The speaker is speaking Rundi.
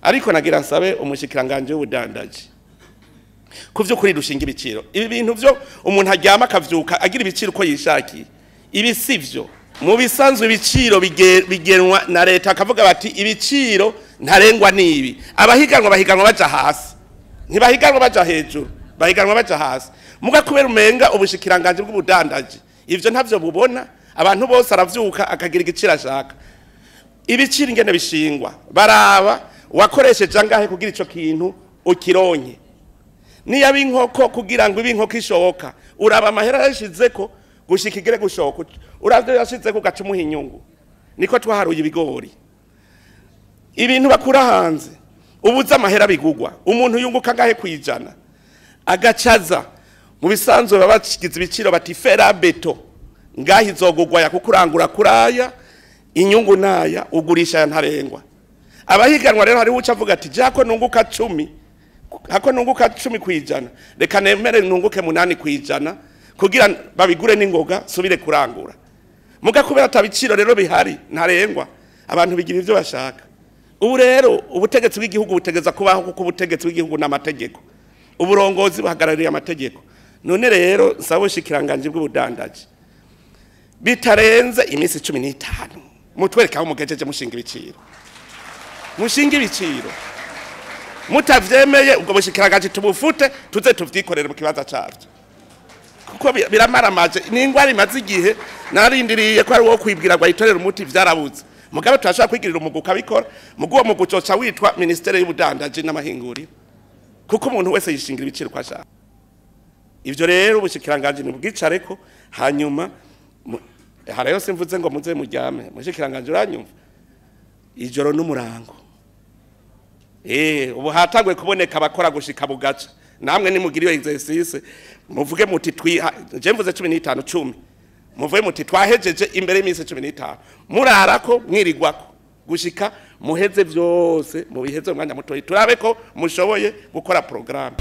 Ariko nagira nsabe umushikiranganje w'ubudandaji ku vy'ukuri dushinga ibiciro. Ibi bintu vyo umuntu aryama akavyuka agira ibiciro uko yishakiye, ibi sivyo. Mu bisanzwe ibiciro bigenwa na leta, akavuga bati ibiciro ntarengwa nibi. Abahiganwa bahiganwa baja hasi, ntibahiganwa baja hejuru, bahiganwa baja hasi. Muga kubera umenga ubushikiranganje bw'ubudandaji ivyo ntavyo bubona, abantu bose aravyuka akagira igiciro ashaka. Ibiciro ingene bishingwa, baraba wakoresheje angahe kugira ico kintu ukironke. Niyo inkoko kugira ngo inkoko ishoka, uraba amahera yashizeko gushika igere gushoka, uravyo yashizeko ugaca umuha inyungu. Niko twaharuye ibigori. Ibintu bakura hanze ubuza amahera bigugwa, umuntu yunguka ngahe kwijana agacaza. Mu bisanzwe baba bakigize ibiciro bati ferabeto ngahe izogugwa ya kukurangura kuraya inyungu naya ugurisha ya ntarengwa. Abahiganwa rero hari uca avuga ati jako nunguka 10, hako nunguka 10 kwijana, reka nemere nunguke 8 kwijana kugira babigure n'ingoga subire kurangura. Muga kubera atabiciro rero bihari ntarengwa, abantu bigira ivyo bashaka. Ubu rero ubutegetsi bw'igihugu butegeza kubaho, kuko ubutegetsi bw'igihugu n'amategeko, uburongozi buhagarariye amategeko. None rero nsaba ubushikiranganje bw'ubudandaji bitarenze iminsi 15 mutwereke aho mugejeje mushinga ibiciro. Mushinga ibiciro mutavyemeye ubwo bushikiranganje tubufute tuze tuvyikorere mu kibanza cavyo, kuko biramaramaje. Ni ingwara imaze igihe, narindiriye ko ari wo kwibwira ngo ayitorere umuti, vyarabuze. Mugabe turashaka kwigirira umuguka bikora, muguwo mugucoca witwa ministere y'ubudandaji n'amahinguriro, kuko umuntu wese yishingira ibiciro kwa ashaka. Ivyo rero ubushikiranganje nibwicareko, hanyuma harayo simvuze ngo muze muryame. Mushikiranganje uranyumva, ijoro n'umurango. Ubu hatangwe kuboneka abakora gushika bugaca. Namwe nimugira iyo exercice muvuge muti je mvuze 15 10, muvuge muti twahejeje imbere y'iminsi 15, murarako mwirigwako gushika muheze vyose, mubiheze umwanya mutoyi, turabe ko mushoboye gukora programme.